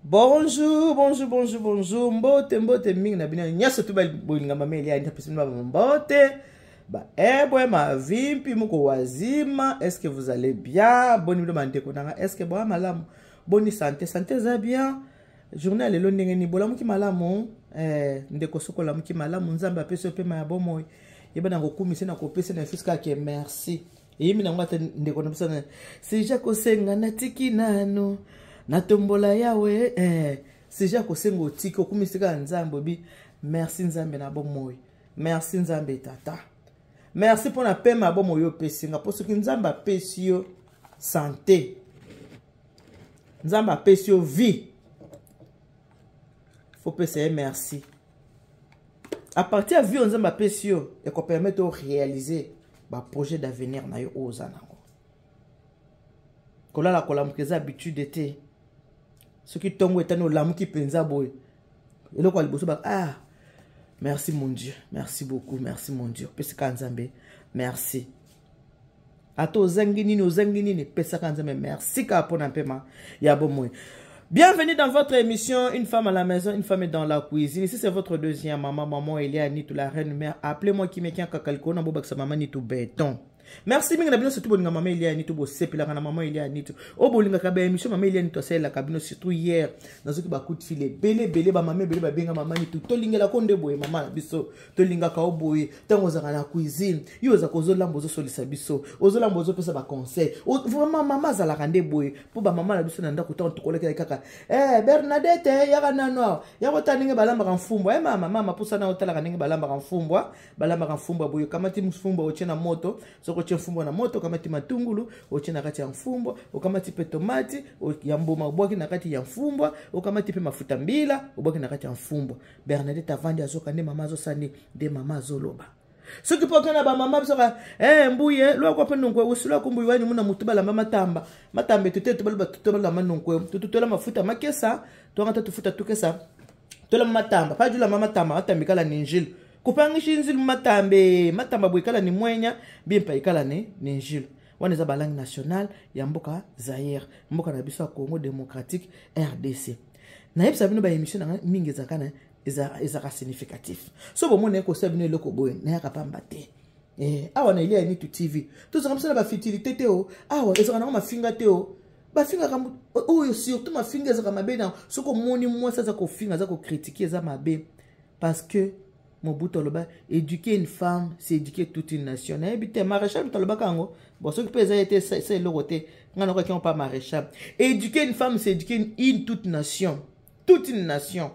Bonjour, bonjour, bonjour, bonjour. Mbote, mbote mingi na bino nyonso tu bolinga mama Elia nta pesi bino ba mbote. Ba ebwe mavimpi muko wazima, est-ce que vous allez bien? Boni bino bandeko nanga, est-ce que boa malamu? Boni santé, santé eza bien? Journée ya lelo ndenge nini? Bolamuki malamu? Eh, ndeko soki olamuki malamu, Nzambe apesi yo pema ya bomoi. Yeba na kokumisa na kopesa na fiska ke merci. Eyemi nango ata ndeko na biso na sija kosenga natiki nanu natombola Yawe eh, sija kosenga otiki okumisi kaka Nzambe obi merci Nzambe na bomoi, merci Nzambe tata, merci mpona pema ya bomoi oyo opesi nga. Mpo soki Nzambe apesi yo santé, Nzambe apesi yo vie, faut pesa ye merci. À partir ya vie oyo Nzambe apesi yo, ekopermettre o réaliser baprojet d'avenir na yo oyo oza nango. Kolala kolamuka eza habitude te. Soki ntongo etani olamuki mpenza boye, eloko ya liboso ba ah merci mon Dieu, merci beaucoup, merci mon Dieu, opesaka Nzambe merci. Ata ozangi nini, ozangi nini, pesaka Nzambe merci kaka mpona mpema ya bomoi. Bienvenue dans votre émission Une femme à la maison, une femme dans la cuisine. Ici c'est votre deuxième maman, maman Elia Nitu, la reine mère. Appelez-moi Kimekian Kakaliko, na bobakisa maman Nitu béton. Merci mingi na bino surtout bolinga mama Elia Nitu, bosepelaka na mama Elia Nitu. O bolingaka ba émission mama Elia Nitu asalelaka bino, surtout hier nazoki ba coup de fil ebele ebele, ba mama ebele babenga mama Nitu. Tolingela ko nde boye mama na biso, tolingaka o boye ntango ozalaka na cuisine, yo ozalaka ozolamba, ozosolisa biso, ozolamba, ozopesa ba conseil. Vraiment mama azalaka nde boye mpo bamama na biso na ndako ntango tokolekela kaka eh, Bernadette yaka nano awa, yaka otala ndenge balambaka mfumbwa. Eh, mama mama pusa na otalaka ndenge balambaka mfumbwa. Balambaka mfumbwa boye: okamati mfumbwa, otie na moto. Soki otie mfumbwa na moto, okamati matungulu, otie na kati ya mfumbwa, okamati mpe tomati ya mbuma, obwaki na kati ya mfumbwa, okamati mpe mafuta mbila, obwaki na kati ya mfumbwa. Bernadette avandi, azoka nde mama azosala nde nde mama azoloba. Soki mpo okenda bamama biso ka eh, mbuye lwako mpe nonkwe usi lwako mbuye wani muna mutu balamba matamba matamba etute tobaloba tobalamba nonkwe tututola mafuta makesa twangata tufuta tukesa tolamba matamba pajulamba matamba matamba ikala ni njilu kupangisha nzilu matambe matamba boye ikala ni mwenya bimpa ikala ni njilu. Wana eza balangue nationale ya mboka Zaire, mboka na biso ya Congo démocratique RDC. Nayebisa bino baémission nanga mingi ezalaka na ezalaka significatif. So bomona ekosala bino eloko boye, nayaka pamba te. Eh, awa na Elia Nitu TV tozalaka biso na bafutilité te. O awa ezalaka nango mafinga te. O bafingaka oyo surtout mafinga ezalaka mabe na soki omoni mwasi aza kofinga, aza kocritiquer, eza mabe, parce que Mobutu aloba: "Éduquer une femme, c'est éduquer toute une nation." Nayebi te maréchal moto alobaka yango. Bon, soki mpe eza ye te, sa eloko te, ngai nakoki yango pa maréchal. Éduquer une femme, c'est éduquer une toute nation, toute une nation.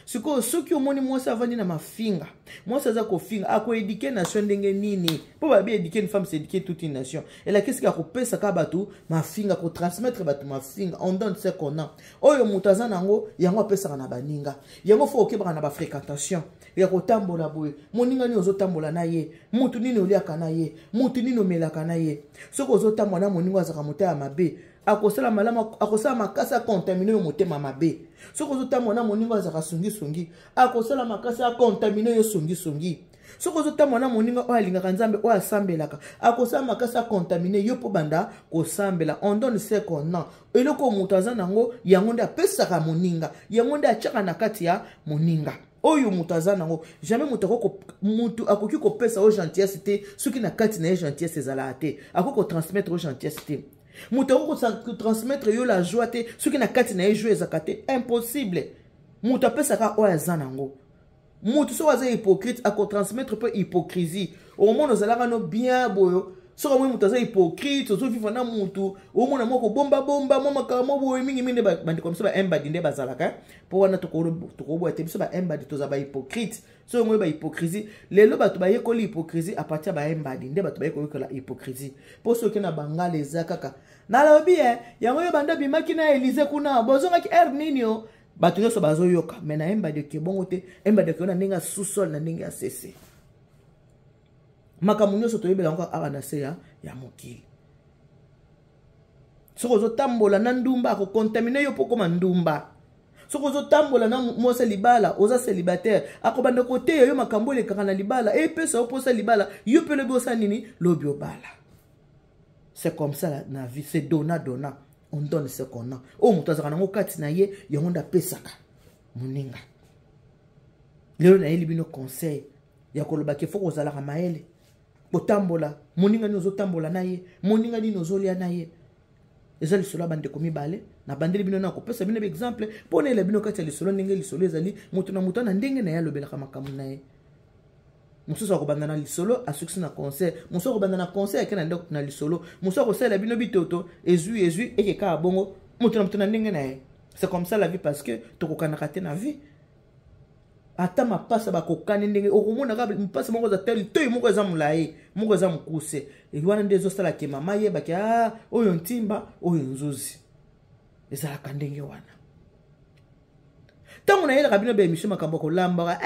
Sikoyo soki omoni mwasi avandi na mafinga, mwasi aza kofinga, akoéduquer nation ndenge nini? Mpo babi: "Éduquer une femme, c'est éduquer toute une nation." Elakisi akopesa kaka bato mafinga, kotransmettre bato mafinga. On donne ce qu'on a. Oyo moto aza nango, yango apesaka na baninga. Yango faut okebaka na bafréquentation ya kotambola boye. Moninga nini ozotambola na ye? Mutu nini oliaka na ye? Mutu nini omelaka na ye? Soki ozotambola na moninga azalaka motema mabe, akosala malamu, akosala makasi acontaminer yo motema mabe. Soki ozotambola na moninga azalaka songisongi, akosala makasi acontaminer yo songisongi. Soki ozotambola na moninga oyo alingaka Nzambe, oyo asambelaka, akosala makasi acontaminer yo mpo banda kosambela. On donne ce qu'on a. Eloko moto aza nango, yango nde apesaka moninga, yango nde atiaka na kati ya moninga. Oyo moto aza nango, jamais moto akoki kopesa oyo gentillesse te soki na kati na ye gentillesse ezalaka te. Akoki kotransmettre oyo gentillesse te. Moto akoki kotransmettre yo la joie te soki na kati na ye joie ezalaka te. Impossible. Moto apesaka oyo aza nango. Moto soki aza hypocrite, akotransmettre mpe hypocrisie. Omona ozalaka no bien boyo, soki omoni moto aza hypocrite, ozovivre na motu, omona moko bombabomba mwa makambo boye mingimingi. Nde bandeko biso baembadi nde bazalaka mpo wana tokoboya te. Biso baembadi toza bahypocrite. So yango oyo bahypocrisie, lelo bato bayekoli hypocrisie à partir ya baembadi. Nde bato bayekoyekola hypocrisie, mpo soki na bangala eza kaka nalobi e yango oyo banda bimaki na Elize kuna, bozongaki aire nini o, bato nyonso bazoyoka. Mais na embadi oke bongo te. Embadi oke na ndenge ya sous-sol, na ndenge ya sese. Makambo nyonso toyebela yango awa na se ya mokili. Soki ozotambola na ndumba, akocontaminer yo mpo koma ndumba. Soki ozotambola na mwasi libala, oza célibataire, akobanda koteya yo makambo elekaka na libala, epesa yo mposa libala. Yo mpe lobi osala nini? Lobi obala. C'est comme ça na vie, c'est donnant donnant. On donne ce qu'on a. Oyo moto azalaka nango kati na ye, yango nde apesaka moninga. Lelo nayeli bino conseil ya koloba ke fo kozalaka mayele kotambola. Moninga nini ozotambola na ye, moninga nini ozolia na ye? Eza lisolo ya bandeko mibale. Nabandeli bino na kopesa bino baexemple mpo nayela bino kati ya lisolo ndenge lisolo ezali. Moto na moto na ndenge na ye alobelaka makambo na ye. Mosusu akobanda na lisolo, asukisi na conseil. Mosusu akobanda na conseil, ake na lisolo. Mosusu akosalela bino bitoto, ezwi ezwi eke kaka bongo. Moto na moto na ndenge na ye. C'est comme ça la vie, parce que tokokanaka te na vie. Ata mapasa bakokani ndenge, okomona kaka mpasa moko eza tel toi, moko eza molai, moko eza mokuse. Wana nde ezosala ke mama yebaki: a oyo ntimba, oyo nzuzi. Ezalaka ndenge wana. Ntango nayelaka bino baémission makambo ya kolambaka,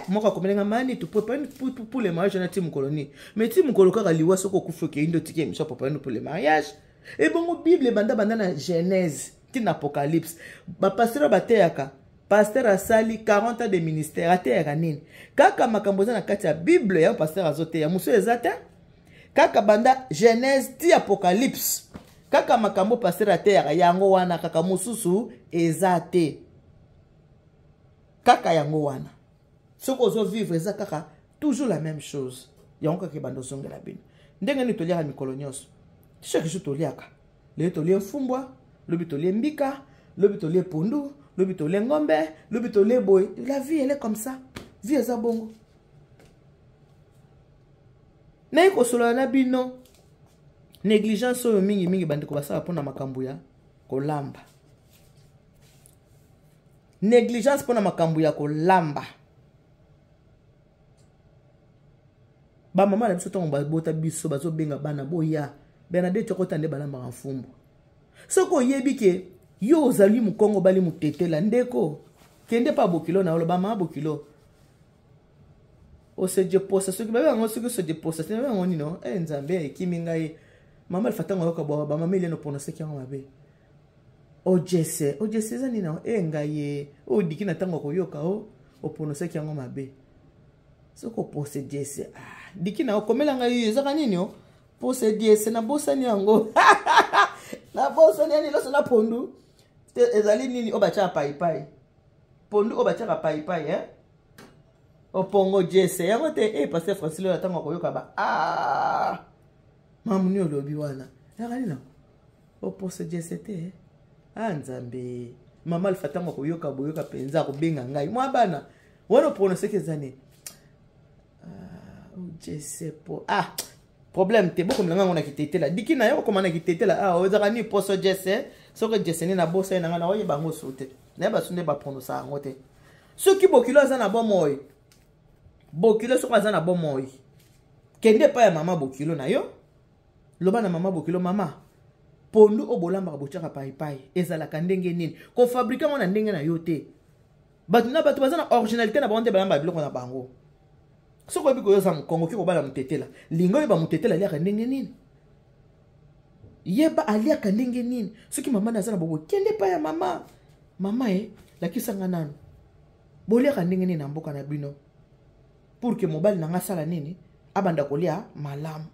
moko akomelenga mani tu préparer pour le mariage na ti mokolo nini? Mais ti mokolo kaka liwa, soki okufi, okei nde otiki émission préparer pour le mariage. Ebongo Bible ebanda banda na Genèse ntina Apocalypse. Bapasteur bateyaka, pasteur asali 40 ans de ministère, ateyaka nini? Kaka makambo eza na kati ya Bible ya pasteur azoteya. Mosusu eza te. Kaka banda Genèse ti Apocalypse, kaka makambo pasteur ateyaka yango wana kaka, mosusu eza te, kaka yango wana. Soki ozovivre, eza kaka toujours la même chose. Yango kaka ebanda ozongela bino. Ndenge nini toliaka mikolo nyonso, chaque jour toliaka. Lelo tolie mfumbwa, lobi tolie mbika, lobi tolie pondu, lobi tolie ngombe, lobi tolie boye. La vie, elle est comme ça. Vie eza bongo. Naye kosolola na bino négligence oyo mingimingi bandeko basala mpona makambo ya kolamba. Négligence mpona makambo ya kolamba. Bamama na biso, ntango babota biso, bazobenga bana: "Boya." Bernadette okota nde balambaka mfumbu. Soki oyebi ke yo ozali mokongo, bali motetela, ndeko, kende mpa bokilo na oloba: "Mama bokilo, osejeposa." Soki babe yango, soki osejeposa te, babe yango nino? E Nzambe, ekimi ngai. Mama Alfa, ntango ayoka bwa bamama Eliano, prononceki yango mabe. Ojese, ojese eza nini? E ngai ye oyo diki na ntango akoyoka o oprononceki yango mabe. Soki opose jese, ah, diki na okomela ngai ezaka nini? O pose diese, nabosani yango, nabosani yani loso na pondu. Ezali nini oyo batiaka paipai? Pondu oyo batiaka paipai, eh? Opongo jese yango te. E pasteur Francis, oyo ntango akoyoka ba ah, mamuni olobi wana yaka nini? Opose jese te. Ah, Nzambe! Mama Alfa, ntango akoyoka boyoka mpenza, akobenga ngai: "Mwa bana wana oprononce eza nini?" Jese po, ah, problème te. Bokomela ngango na kitetela. Diki na yo okoma na kitetela. Ah, ezaka nini? Poso jese, soki jese nini? Nabosa ye na ngai, naoyeba yango so te. Nayeba so nde baprononsa yango te. Soki bokilo aza na bomoi, bokilo soki aza na bomoi, kende epai ya mama bokilo na yo, loba na mama bokilo: "Mama, pondu oyo bolambaka, botiaka paipai, ezalaka ndenge nini?" Kofabriquer yango na ndenge na yo te. Bato na bato baza na originalité na bango nde balamba biloko na bango. Soki oyebi koyoza mokongo, oki kobala motetela, linga oyeba motetela aliaka ndenge nini, yeba aliaka ndenge nini. Soki mama na aza na bobo, kende epai ya mama: "Mama, e lakisanga nanu boliaka ndenge nini na mboka na bino, pour que mobali na nga asala nini, abanda kolia malamu."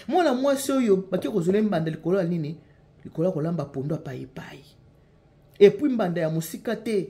Mwana mwasi oyo bake kozwela mbanda likolo ya nini? Likolo ya kolamba pondu ya paipai. Et puis mbanda ya mosika te.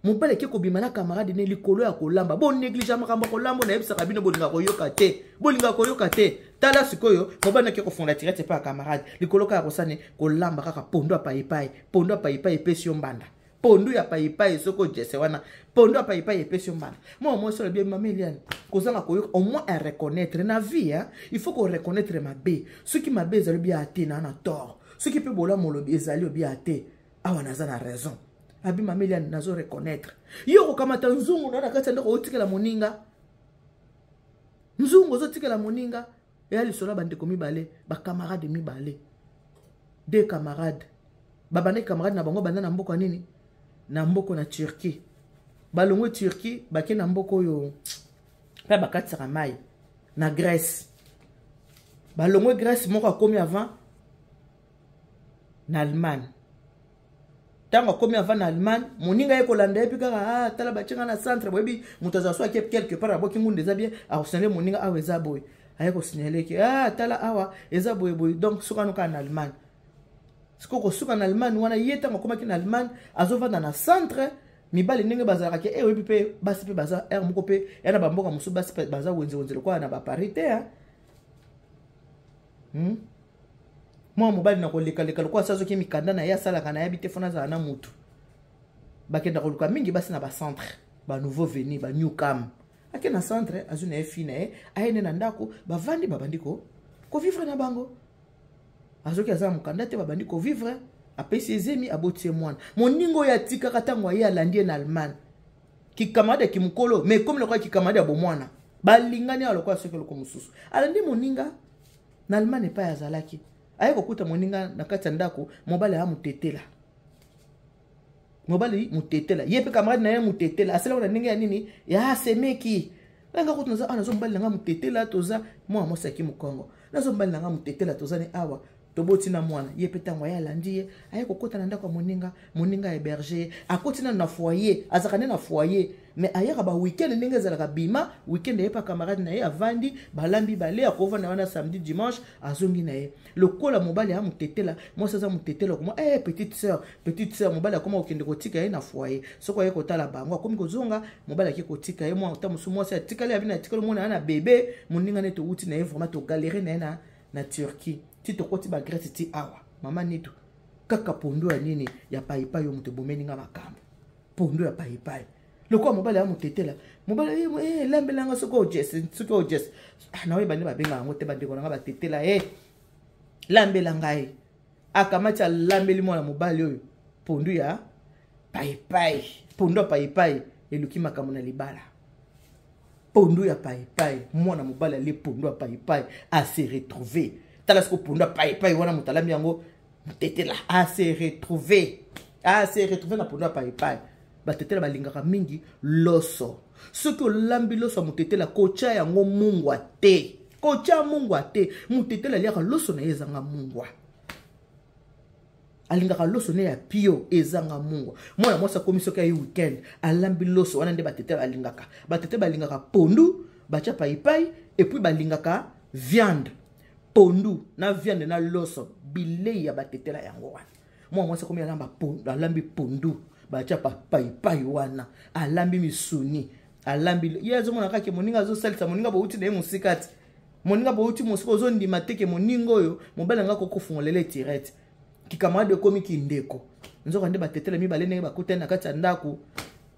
Mobali ake kobima na camarade ne likolo ya kolamba. Bonéglige makambo ya kolamba. Nayebisaka bino, bolinga koyoka te, bolinga koyoka te. Tala sikoyo, mobali nake kofonda tirete epai ya camarade likolo kaka kosani kolamba kaka pondu ya paipai. Pondu ya paipai epesi yo mbanda. Pondu ya paipai, soki ojese wana, pondu ya paipai epesi yo mbanda. Mwa mwasi olobi: "Mama Eliane, kozanga koyoka." Au moins à reconnaître na vie, hein? Il faut koreconnaître mabe. Soki mabe ezali, obi te na na tort. Soki mpe bolamu, olobi ezali, obi te awa naza na raison. Abi: "Mama Eliane, nazo reconnaître." Yo kokamata nzungu na kati ya ndako, otikela moninga nzungu, ozotikela moninga. Eya lisolo ya bandeko mibale, bacamarade mibale, deux camarades. Babandaki camarade na bango banda na mboka nini? Na mboka na Turquie. Balongwe Turquie, bake na mboka oyo mpe bakatisaka mai, na Grèce. Balongwe Grèce, moko akomi avant na Allemagne. Ntango akomi avant na Allemagne, moninga ye kolanda ye mpe kaka: "Ah, tala, batianga na centre." Boyebi, moto azala so ake quelque part, aboki ngunda, eza bien, akosignaler moninga: "Awa eza boye." Aye kosignaler ke: "Ah, tala, awa eza boye boye." Donc soki ano kaka na Allemagne. Sikoyo kosuka na Allemagne wana, ye ntango akomaki na Allemagne azovanda na centre mibali ndenge bazalaka ke eh, oyebi mpe basi mpe baza heure moko mpe ya na bamboka mosusu basi mpe baza wenzewenze lokola na baparis te. Mwana mobali na kolekaleka lokola asi azoki mikanda na ye asalaka nayebi te fona azala na mutu. Bakenda koluka mingi basi na bacentre, banouveau venu, banewcam. Ake na centre, azwi na ye fi na ye, aye nde na ndako, bavandi, babandi kovivre na bango. Azoki aza na mokanda te, babandi kovivre, apesi ezemi, aboti ye mwana. Moninga oyo atikaka ntango aye alandi ye na Allemagne, kikamarade ya kimokolo, mais ekomi lokola kikamarade ya bomwana, balingani awa lokola soki eloko mosusu. Alandi moninga na Allemagne epai azalaki, aye kokuta moninga na kati ya ndako, mobali aya motetela, mobali motetela, ye mpe camarade na ye motetela, asalaka na ndenge ya nini ya asemeki nanga kutu naza awa, nazo mobali nanga motetela, toza mwana mwasi aki mokongo, nazo mobali nanga motetela, toza ne awa, toboti na mwana. Ye mpe ntango aye alandi ye, aye kokota na ndako ya moninga, moninga ya héberge ye, akoti nano na foyer, azalaka nde na foyer, mais ayaka ba weekend ndenge ezalaka bima weekend, aye pa camarade na ye, avandi, balambi, bale, akovanda wana samedi, dimanche, azongi na ye. Lokola mobali aya motetela, mwasi aza motetela, okoma petite sœur, petite sœur. Mobali akoma kokende kotika ye na foyer. Soki aye kotala bango, akomi kozonga, mobali ake kotika ye mwa ta mosusu, mwasi atikali, abini atikali mwana na bebe. Moninga nde towuti na ye, vraiment togalere na ye na Turquie ti tokoti bagrèce ti awa. Mama Nitu, kaka pondu ya nini ya paipai oyo moto ebomeli nga makambo, pondu ya paipai. Lokola mobali ya motetela, mobali elambelanga soki ojes, soki ojes, naoyeba nde babengaka yango te. Bandeko nanga batetela, e lambela ngai. Akamati, alambeli mwana mobali oyo pondu ya paipai. Pondu ya paipai eluki makambo na libala. Pondu ya paipai, mwana mobali ale pondu ya paipai, ase retrouve. Tala siko pondu ya paipai wana, moto alambi yango motetela, ase retrouve, ase retrouve na pondu ya paipai. Batetela balingaka mingi loso. Soki olambi loso ya motetela, kotya yango mungwa te, kotya mungwa te. Motetela aliaka loso na ye ezanga mungwa, alingaka loso ne ya pio ezanga mungwa. Mwana mwasi akomi, soki aye weekend, alambi loso wana nde batete balingaka. Batete balingaka pondu batya paipai, et puis balingaka viande. Pondu na viande na loso, bilei ya batetela yango wana. Mwana mwasi akomi, alamba, alambi pondu batya paipai wana, alambi misuni, alambi. Ye azomona kaka moninga azosalisa moninga, bouti na ye mosika ti moninga bouti mosika, ozondima te ke moninga oyo mobali yanga kokofungolela etirete. Kikamarade ekomi kindeko. Nzoka nde batetela mibale ndenge bakutani na kati ya ndako,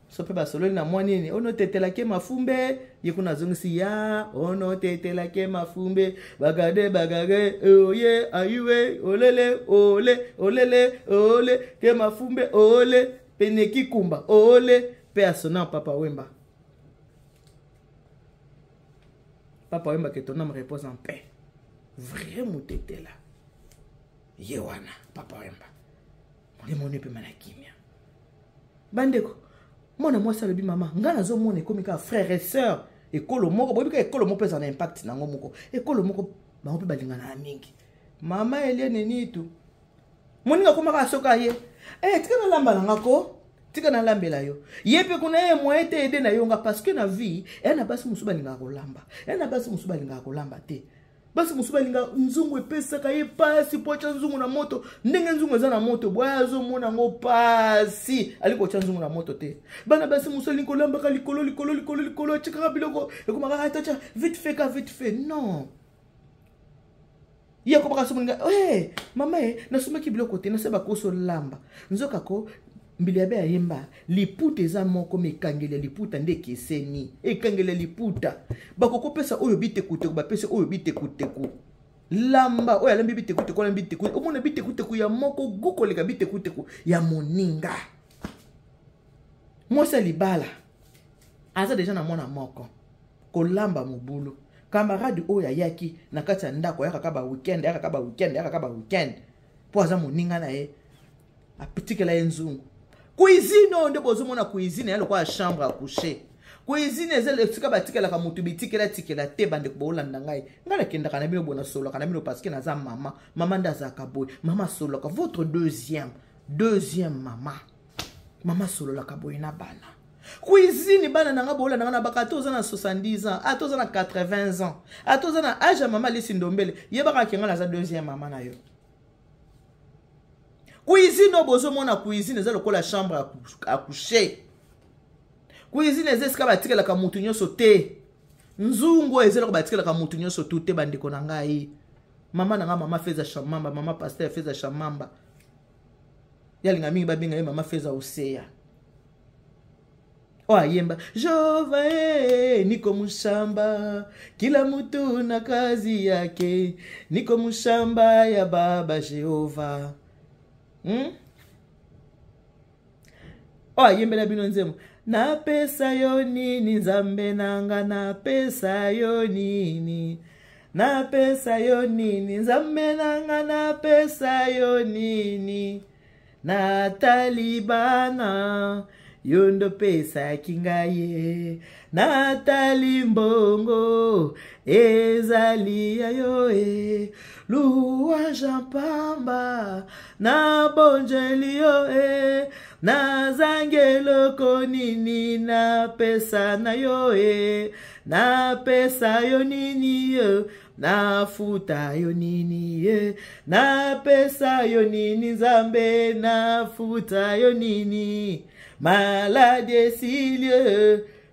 so mpe basololi na mwa nini, ono tetelake mafumbe, ye kuna azongisi ya ono tetelake mafumbe, bagade bagage oye ayue olele ole olele ole ke mafumbe ole pene kikumba ole mpe asona Papa Wemba. Papa Wemba, que ton âme repose en paix. Vrai motetela ye wana Papa Wemba, molimo ono epema na kimia. Bandeko, mwana mwasi alobi: "Mama, ngai nazomona ekomi kaka frère et sœur, ekolo moko." Boyebi kaka ekolo moko mpe eza na impact nango moko. Ekolo moko, bango mpe balingana na mingi. Mama Eliane Nitu, moninga akomaka soki aye: "Tika nalamba nanga ko, tika nalambela yo." Ye mpe kuna ye moyen te ede na yo nga, parce que na vie eya na basi mosusu balingaka kolamba, eya na basi mosusu balingaka kolamba te. Basi mosusu balinga nzungu, epesaka ye pasi po atya nzungu na moto. Ndenge nzungu eza na moto boye, azomona yango pasi, ali kotya nzungu na moto te. Bana basi mosusu alingi kolambaka likolo likolo likolo likolo, atyakaka biloko, ekomaka atatya vite fait ka vite fait. Non, ye akomaka so moninga: hey, mama ye nasombaki biloko te, nase bakoso lamba." Nzoka ko mbili ya be ayemba liputa eza moko, ma ekangeli ya liputa nde ekeseni. Ekangeli ya liputa, bakokopesa oyo bitekuteku, bapesi oyo bitekuteku. Lamba oyo alambi bitekuteku, alambi bitekuteku, omona bitekuteku ya moko gu koleka bitekuteku ya moninga. Mwasi ya libala aza deja na mwana moko, kolamba mobulu. Camarade oyo ayaki na kati ya ndako, ayakaka ba weekend, ayakaka ba weekend, ayakaka ba weekend mpo aza moninga na ye, apitikela ye nzungu. Cuisine oyo nde bozomona, cuisine ya lokola chambre à coucher. Cuisine eza esika batikelaka motu bitikela tikela te. Bandeko boolanda ngai, ngai nakendaka na bino boye, nasololaka na bino parce que naza mama. Mama nde azalaka boye, mama asololaka. Votre deuxième mama, mama asololaka boye na bana. Cuisine, bana na nga boolanda nga na baka, ata oza na 70 ans, ata oza na 80 ans, ata oza na age ya mama Alisi Ndombele, yebaka ke nga naza deuxième mama na yo. Cuisine oyo bozomona, cuisine eza lokola chambre à coucher. Cuisine eza esika batikelaka motu nyonso te. Nzungu oyo eza eloko batikelaka motu nyonso tu te. Bandeko na ngai, mama na ngai, mama Feza Shamamba, mama pasteur Feza Shamamba, yalinga mingi babenga ye mama Feza Oseya, oyo ayemba Jova e, niko mushamba, kila mutu na kazi yake, niko mushamba ya baba Jehova, Oyo ayembela bino nzembo napesa yo nini, Nzambe nanga, napesa yo nini, napesa yo nini, Nzambe nanga, napesa yo nini, natali bana yo ndo pesaki ngai ye, natali mbongo ezali ya yo e, louange pamba nabonjeli yo e, nazangi eloko nini napesa na yo e, napesa yo nini yo, nafuta yo nini ye, napesa yo nini, Nzambe, nafuta yo nini, maladie esili,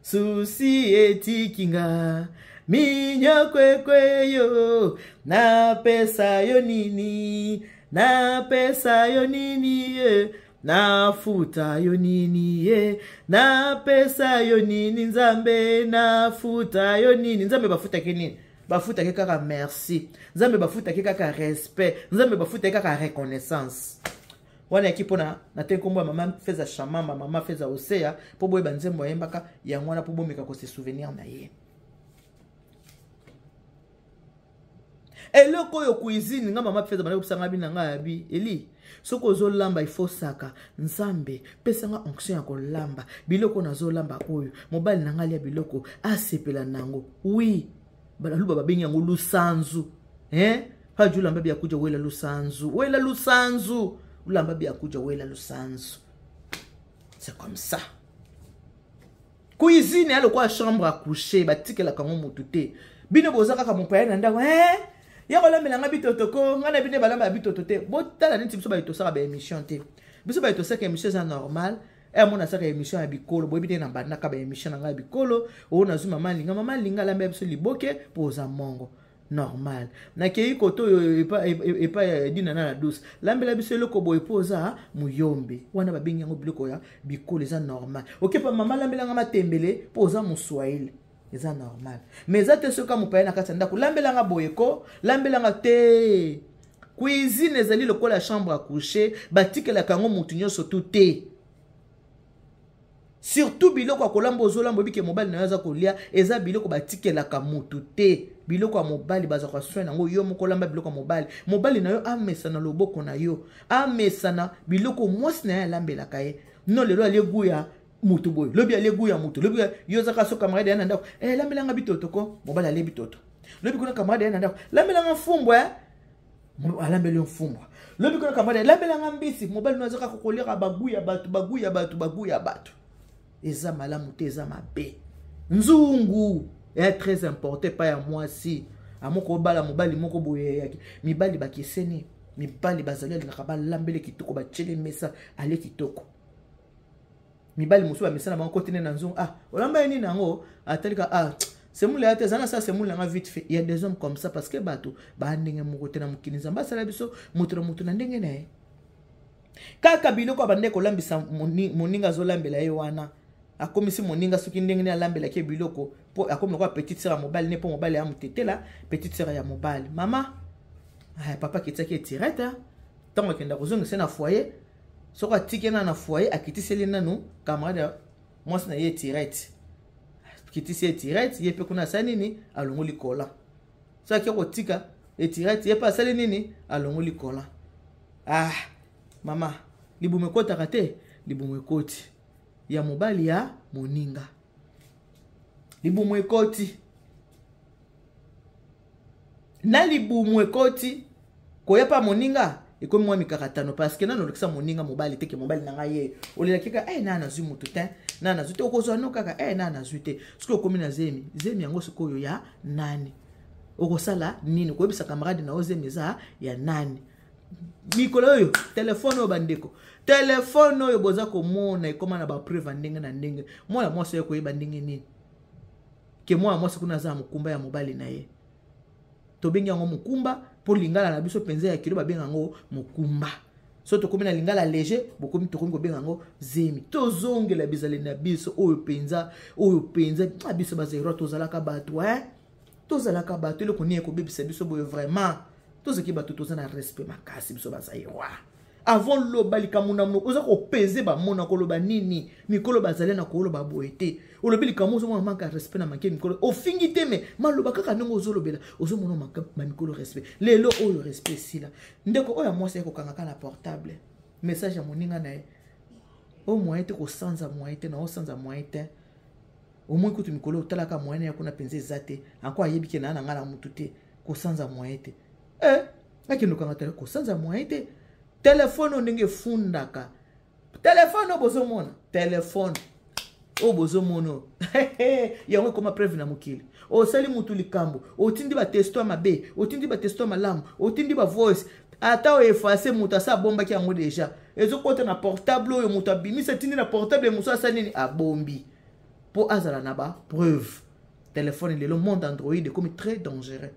souci etiki nga, minyoko ekweyo, napesa yo nini, napesa yo nini ye, nafuta yo nini ye, napesa yo nini, Nzambe, nafuta yo nini. Nzambe bafutaki nini? Bafutaki kaka merci. Nzambe bafutaki kaka respect. Nzambe bafutaki kaka reconnaissance. Wana yaki mpona na te nkombo ya mama Feza Shamamba, mama Feza Oseya, mpo boyeba nzembo ayembaka yango wana, mpo bomeka kose souvenir na ye. Eloko oyo cuisine, nga mama Feza banda kobisanga bino na ngai yabi eli, soki ozolamba ifosaka Nzambe pesanga onction ya kolamba biloko nazolamba, oyo mobali na ngai alia biloko asepela nango. Oui, Baluba babengi yango lusanzu, hein? Haji ulamba biakuja wela lusanzu, wela lusanzu, ulamba biakuja wela lusanzu, c'est comme ça. Cuisine ya lokola chambre à coucher, batikelaka yango motu te. Bino boza kaka mopaya na ndako, eh? Ya kolambela nga bitoto ko, nga na bino balamba ya bitoto te. Botala neti biso baye tosaka baémission te. Biso baye tosaka émission eza normal. E amona asaka émission ya bikolo, boyebi te na bandaka baémission na ngai ya bikolo oyo nazwi mama Linga. Mama Linga alamba ya biso liboke mpo oza mongo normal. Nakei kote oyo epai ya Dina na la douce, lambela biso eloko boye mpo oza moyombe. Wana babengi yango biloko ya bikolo, eza normal. Okepa mama, lambelanga matembele mpo oza moswahili, eza normal. Mais eza te soki mopaya na kati ya ndako, lambelanga boye ko, lambelanga te. Cuisine ezali lokola chambre à coucher, batikelaka yango motu nyonso tu te, surtout biloko ya kolamba. Ozolamba, obike mobali na yo aza kolia, eza biloko batikelaka motu te. Biloko ya mobali bazwaka soin yango. Yo moko olamba biloko ya mobali, mobali na yo amesana loboko na yo, amesana biloko mwasi na ye alambelaka ye. No lelo alie goût ya motu boye, lobi alie goût ya motu, lobi yo ozaka so camarade ya na ndako, eh, lambelanga bitoto ko, mobali alie bitoto. Lobi kuna camarade ya na ndako, lambelanga mfumbwa, eh? Alambeli yo mfumbwa. Lobi kuna camarade, lambelanga mbisi, mobali no azaka kokoliaka bagoût ya bato, bagoût ya bato, bagoût ya bato. Eza malamu te, eza mabe. Nzungu est très important epai ya mwasi. Amoko obala mobali moko boye yaki, mibali bakeseni. Mibali bazali alingaka balambele kitoko, batiele mesa, ale kitoko. Mibali mosusu bamesana bango kotene na nzungu, ah, olamba ye nini yango, atalika, ah, semoule ya te, eza na sa semoule nanga vite fait. Il y a des hommes comme ça, parce que bato baa ndenge moko te na mokili. Nzambe asala biso moto na moto na ndenge na ye. Kaka biloko abande kolambisa moninga, azolambela ye wana, akomisi moninga soki ndenge nini alambelaki ye biloko, mpo akomi lokola petite sœur ya mobali ne, mpo mobali ya motetela, petite sœur ya mobali. Mama, papa akitiaki etirete ntango akenda kozongisa na foyer. Soki atiki ye na foyer, akitiseli nanu camarade mwasi na ye etirete, akitisi etirete, ye mpe kuna asali nini? Alongoli kola. Soki ake kotika etirete, ye mpe asali nini? Alongoli kola. Ah mama, libumu ekotaka te, libumu ekoti ya mobali ya moninga, libumu ekoti na libumu ekoti koya pa moninga, ekomi mwa mikakatano, parce que nano olekisa moninga mobali te ke mobali na ngai ye olelaki kaka, eh, na nazwi motu te, na nazwi te, okozwa no kaka, eh, na nazwi te. Soki okomi na zemi, zemi yango sikoyo ya nani? Okosala nini? Koyebisa camarade na yo zemi eza ya nani? Mikolo oyo telefone oyo, bandeko, telefone oyo boza komona ekóma na bapreuve ya ndenge na ndenge. Mwana mwasi oyo koyeba ndenge nini ke mwana mwasi kuna aza na mokumba ya mobali na ye. Tobengi yango mokumba mpo lingala na biso mpenza ya kilo, babenga yango mokumba. So tokomi na lingala léger, bokomi tokomi kobenga yango zemi. Tozongela bizaleli na biso oyo mpenza, oyo mpenza biso bazero tozalaka bato, eh? Tozalaka bato. Eloko nini ekobebisa biso boye? Vraiment, tozalaki bato, toza na respect makasi, biso bazairoi. Avant loba likambo na monoko, oza kopese bamona koloba nini. Mikolo bazali na koloba boye te. Olobi likambo, ozomona manque ya respect na manke mikolo. Ofingi te, me maloba kaka ndenge ozolobela, ozomona bamikolo respect. Lelo oyo respect esila. Ndeko oyo ya mwasi ayekokanga kaka na portable message ya moninga na ye: o moyen te, kosanza moyen te, na osanza moyen te. Omoi kutu mikolo otalaka moyen ya kuna mpenza eza te. Anko ayebi ke naa na ngai na mutu te, kosanza moyen te. Eh, akende okanga tele, kosanza moyen te. Telefone oyo ndenge efundaka, telefone oyo bozomona, telefone oyo bozomona yango ekoma preuve na mokili. Osali mutu likambo, otindi batesto ya mabe, otindi batesto ya malamu, otindi bavoice, ata oyo efase, moto asa abombaki yango deja, ezokota na portable oyo moto abimisi, atindi na portable mosusu, asali nini, abombi mpo azala na bapreuve. Telefone lelo, monde Android ekomi très dangereux.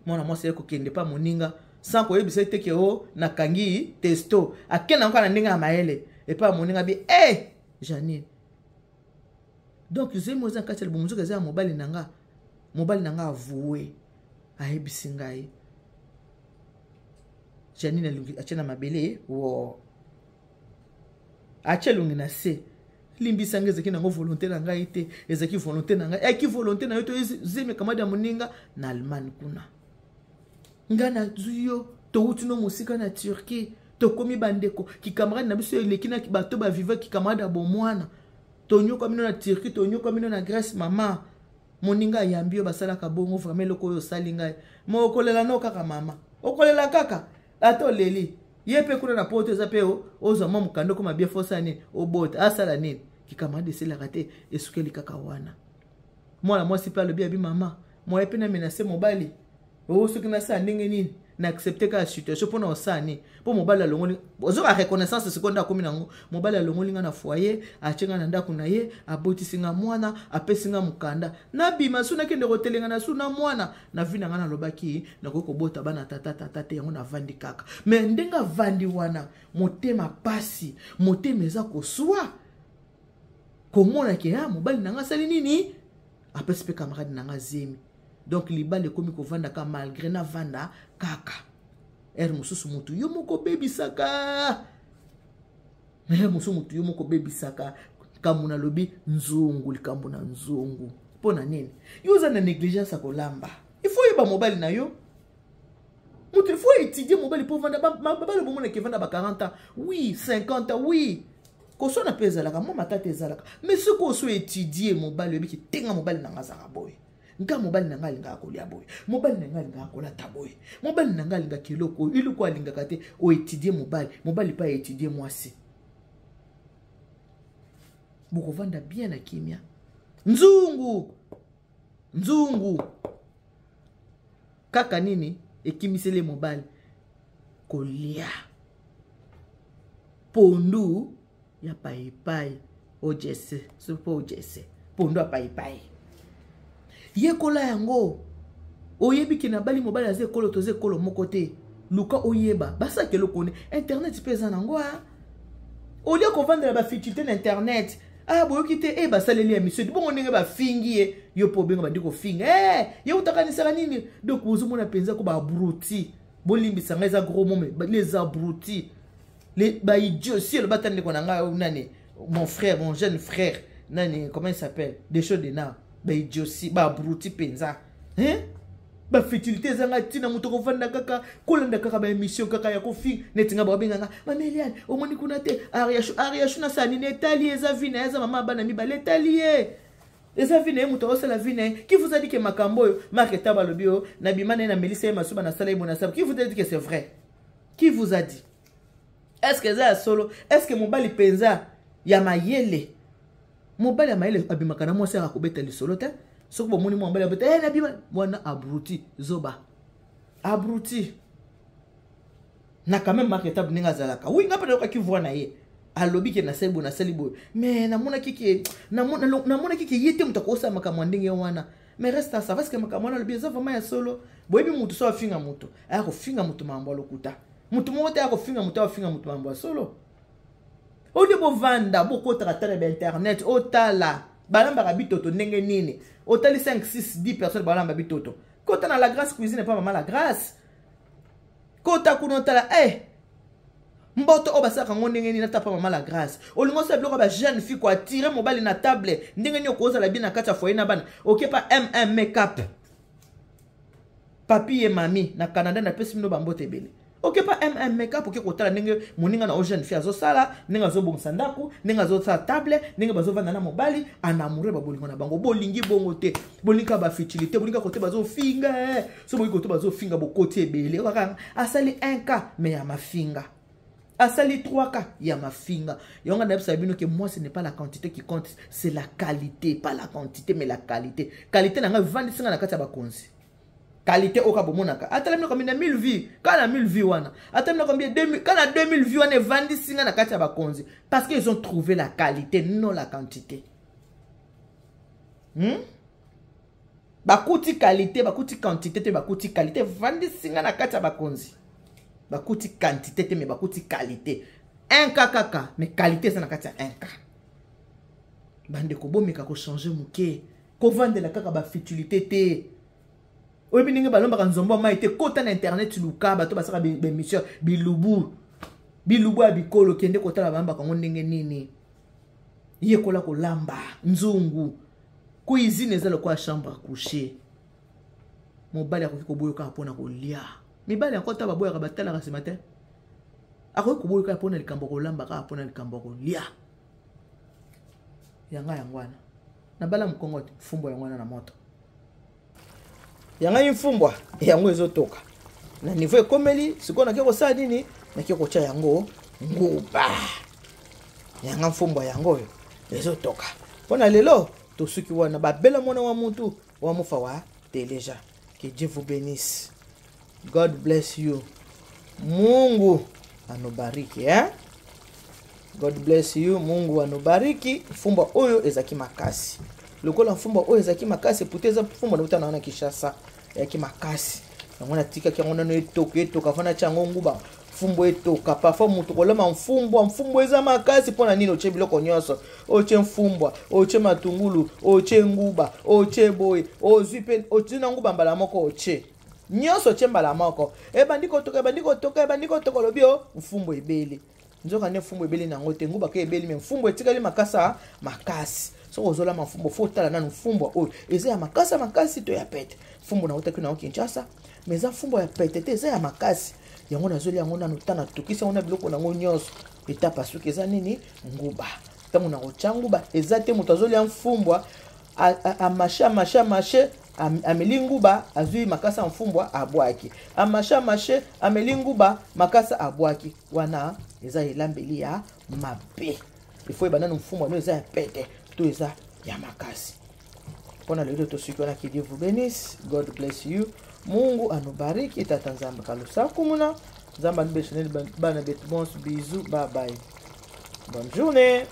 Mwana mwasi aye kokende mpa moninga sans koyebisa ye te ke o nakangi testo. Akende yango kaka na ndenge ya mayele epai ya moninga bi e eh, Janine, donc zemi eza kati ya libumu nzoka eza ya mobali na nga. Mobali na nga avoue, ayebisi ngai. Janine alungi, atie na mabele wo, atie elongi na se: limbisa ngai, ezalaki nango volonté na ngai te, ezalaki volonté na ngai, eyaki volonté na yo to zemi kamadi ya moninga na Allemagne kuna. Ngai nazwi yo, towuti no mosika na Turquie, tokomi bandeko, kikamarade na biso eleki na bato baviva kikamarade ya bomwana. Tonyokwami no na Turquie, tonyokwami no na Grèce. Mama, moninga ayambi yo, basalaka bongo. Vraiment, eloko oyo osali ngai, ma okolela no kaka, mama, okolela kaka. Ata oleli ye mpe kuna na poto, eza mpe ozwa mwa mokanda, okoma bien, fosala nini, obota, asala nini, kikamarade eselaka te, esukeli kaka wana. Mwana mwasi mpe alobi abi: mama, moye mpe namenase mobali o, soki nasala ndenge nini, na accepte kaka situation mpona osala nini, mpo mobali alongoli. Ozoka reconnaissance sikoyo nde akomi nango. Mobali alongoli nga na foyer, atie nga na ndako na ye, abotisi nga mwana, apesi nga mokanda, nabima su, nakende kotelenga na su na mwana na vi na nga. Nalobaki nakoki kobota bana tata tata te, yango navandi kaka. Me ndenge avandi wana, motema pasi, motema eza koswa komona ke ah, mobali na nga asali nini, apesi mpe camarade na nga zemi. Donc libala ekomi kovanda kaka malgré navanda kaka. Ere mosusu motu yo moko obebisaka, ere mosusu motu yo moko obebisaka. Likambo nalobi nzungu, likambo na nzungu, mpo na nini yo oza na négligence ya kolamba? Il faut oyeba mobali na yo moto, il faut étudier mobali mpo ovanda. Babali bomonaki evanda ba 40 ans, oui, 50 ans, oui, koswana mpe ezalaka, mwa matata ezalaka. Mais soki oso étudie mobali, oyebiki tenga mobali na nga azalaka boye, nga mobali na ngai alingaka kolia boye, mobali na ngai alingaka kolata boye, mobali na ngai alingaka eloko oyo, eloko alingaka te. Oétudie mobali, mobali mpe aétudie mwasi, bokovanda bien na kimia. Nzungu, nzungu kaka nini ekimiseli mobali kolia pondu ya paipai ojese, sopo ojese, pondu ya paipai. Yekola yango. Oyebi ke nabali mobali aza ekolo, toza ekolo moko te. Luka oyeba basalaka eloko ne. Internet mpe eza nango a olia kovandela bafutilité na internet. Ah, boyoki te e, basaleli ya mission bongo ndenge bafingi ye, yo mpo obenga bandi kofinga e, ye utakanisaka nini? Donc ozomona mpenza ko baabruti. Bolimbisa ngai, eza gros mot, mais les abrutis, les baidiots. Si eloba ata ndeko na ngai nani, mon frère, mon jeune frère nani, comment il s'appelle, Desho Dena, baidiots, baabruti mpenza, hein? Bafutilité ezanga ntina. Moto kovanda kaka kolanda kaka baémission kaka ya kofinga neti nga babenganga mama Eliane. Omoni kuna te Ariashu, Ariashu nasala nini? Etali, eza vi na ye, aza mama bana mibale, etali ye, eza vi na ye, moto akosala vi na ye. Qui vous a dit ke makambo oyo Mark Etaba alobi oyo nabima na ye, namelisa ye masuba, nasala ye bona sala? Qui vous a dit que c'est vrai? Qui vous a dit? Est ce que eza ya solo? Est ce que mobali mpenza ya mayele, mobali ya mayele abimaka na mwasi aka kobeta lisolo te? Soki bomoni mwa mobali abeta, eh, nabima wana, abruti, zoba, abruti. Na quand même Marc Tabu ndenge azalaka, oui, nga mpe nayokaki voix na ye, alobi ke nasali boye, nasali boye, mais namonaki ke ye te moto akosala makambo ya ndenge wana. Mais reste à ça, parce que makambo wana alobi eza vraiment ya solo. Boyebi, motu so afinga moto, aya kofinga moto makambo ya lokuta. Motu moko te aya kofinga moto, afinga moto makambo ya solo. Olie bovanda, bokotaka tala bainternet, otala balambaka bitoto ndenge nini. Otali 5, 6, 10 personnes balamba bitoto. Kota na La Grâce Cuisine epa Mama La Grâce, kota kuna, otala mboto oyo basalaka yango ndenge nini. Ata pa Mama La Grâce, olingi osala biloko ya bajeune fille, koattirer mobali na table ndenge nini, okozala bien na kati ya foyer na bana. Oke pa mm Makeup, papi ye mami na Canada, napesi bino bambote ebele. Oke pa Makeup, oke kotala ndenge moninga na o jeune fille azosala, ndenge azobongisa ndako, ndenge azosala table, ndenge bazovanda na mobali en amoureux, babolingo na bango. Bolingi bongo te, bolingi kaka bafutilité, bolingi kaka kote bazofinga. So bolingi kote bazofinga, bokoti ebele. Kaka asali 1 K mais ya mafinga, asali 3 K ya mafinga. Yango nayebisa bino ke moi, ce n'est pas la quantité qui compte, c'est la qualité. Pas la quantité, mais la qualité. Qualité na ngai evandisi ngai na kati ya bakonzi. Qualité oyo ka bomonaka, atala bino combien na 1000 vues, kaka na 1000 vues wana, ata bino combien, kaka na 2000 vues wana, evandisi ngai na kati ya bakonzi, parce qu'ils ont trouvé la qualité, non la quantité. Bakuti qualité, bakuti quantité te, bakuti qualité. Evandisi ngai na kati ya bakonzi. Bakuti quantité te, mais bakuti qualité. 1 K kaka, mais qualité eza na kati ya 1 K. Bandeko, bomeka kochanger moke, kovandela kaka bafutilité te. Oyebi ndenge balombaka nzombo ya mai te, kota na internet, luka bato basalaka baémission, bilubu, bilubu ya bikolo, kende kotala balambaka yango ndenge nini. Yekola kolamba nzungu. Cuisine eza lokola chambre à coucher. Mobali akoki koboya kaka mpona kolia. Mibali yango ata baboyaka, batalaka nsima te. Akoki koboya kaka mpona likambo ya kolamba, kaka mpona likambo ya kolia. Yanga yango wana nabala mokongo te. Mfumbwa yango wana na moto yangai, mfumbwa yango ezotoka na niveau ekomeli. Sikoyo nake kosala nini? Nake kotya yango nguba. Yanga mfumbwa yango oyo ezotoka. Mpo na lelo tosuki wana. Babela mwana wa mutu wa mufa wa teleja. Que Dieu vous bénisse. God bless you. Mungu anubariki, eh? God bless you. Mungu anubariki. Mfumbwa oyo ezalaki makasi. Lokola mfumbwa oyo ezalaki makasi, pute eza mfumbwa nauta na wana Kinshasa, eyaki makasi. Yango natikaki yango nano etoka, etoka fana tia yango nguba. Mfumbwa etoka. Parfois moto kolamba mfumbwa, mfumbwa eza makasi. Mpo na nini? Otie biloko nyonso, otie mfumbwa, otie matungulu, otie nguba, otie boye, ozwi mpe otie na nguba mbala moko, otie nyonso, otie mbala moko, ebandi kotoka, ebandi kotoka, ebandi kotoka. Olobi o mfumbwa ebeli, nzoka nde mfumbu ebeli nango te. Nguba ke ebeli, mais mfumbu etikali makasa makasi. Soki ozolama mfumbu, faut otala nanu mfumbwa oyo eza ya makasi makasi to ya pete. Mfumbu nautaki nango Kinshasa, mais eza mfumbwa ya pete te, eza ya makasi. Yango nazolia yango nanu ta natokisi yango na biloko nango nyonso. Etape soki eza nini, nguba. Ntango nakotya nguba, eza te moto azolia mfumbwa, amashe, amashe, amashe, ameli nguba, azwi makasa ya mfumbwa, abwaki, amashe, amashe, ameli nguba, makasa, abwaki. Wana eza elambeli ya mabe. Ifo yeba nanu mfumbwa no eza ya pete to eza ya makasi. Mpona lelo tosuki wana. Que Dieu vous bénisse. God bless you. Mungu anubariki. Tata Nzambe kalusakumuna, Nzambe anubesheneli bana betu bonso. Bisous, bye bye, bonne journée.